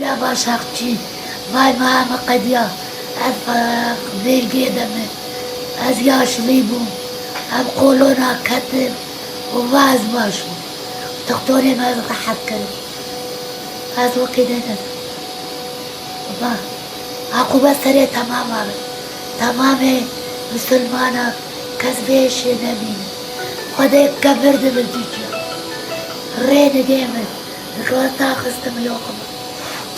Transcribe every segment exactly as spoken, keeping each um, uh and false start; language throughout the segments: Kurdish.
Ya Başakçî, vay me heme qediya. Ez, e, bêlgê de me. Ez yaşlî bûm. Em kolona ketim û va ez baş bûm. Doktorê me ez rehet kirin. Ez wekî dê nedim. Ba, aqûbet serê temama be. Temamê misilmana kes vê işê nemîne. Xwedê kebir dibe duciya. Rê nigê min. Dikewta xistim yoxim.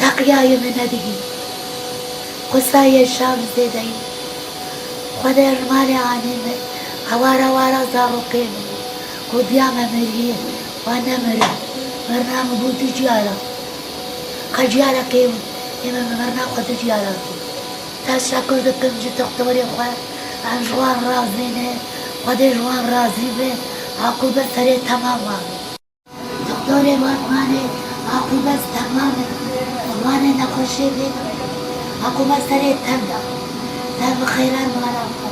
Teqiyayê min nedigî. Qusayê şav zêdeyî. Xwedê rimalê anî min. Hewara wara zarokê min. Ku diya me miriyê. Wa nemirin. Mirina min bû du ciyara. Qe ciyarekê ê min mirina xwe du ciyara kir. Teşekur dikim ji doktorê xwe. Em ji wan razî ne. Xwedê ji wan razî be. Aqûbet serê temama be. Doktorê Batmanê, aqûbet temam e. Zimanê nexweşê bê. Aqûbet serê tem de. Te bi xêran mara xwe.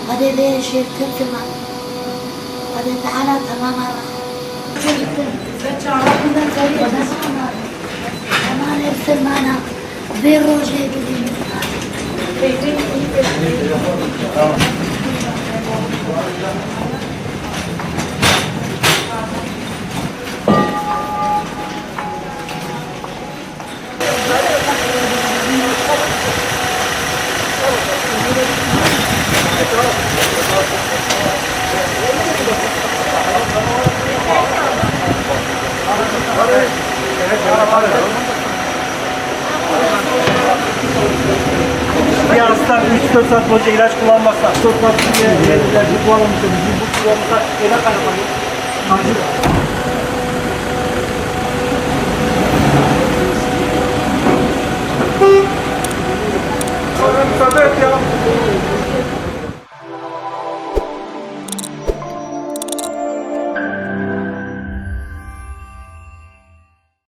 Xwedê bê şêrtir dima. Xwedê Teala temama rehet. Aqûbet serê temam e. Temanê bisilmana. Vê rojê bibînin. Bir hasta üç dört saat boyunca ilaç kullanmazsa, dört saat boyunca ilaç kullanmazsa, ilaç kullanmazsa, ilaç kullanmazsa, ilaç kullanmazsa,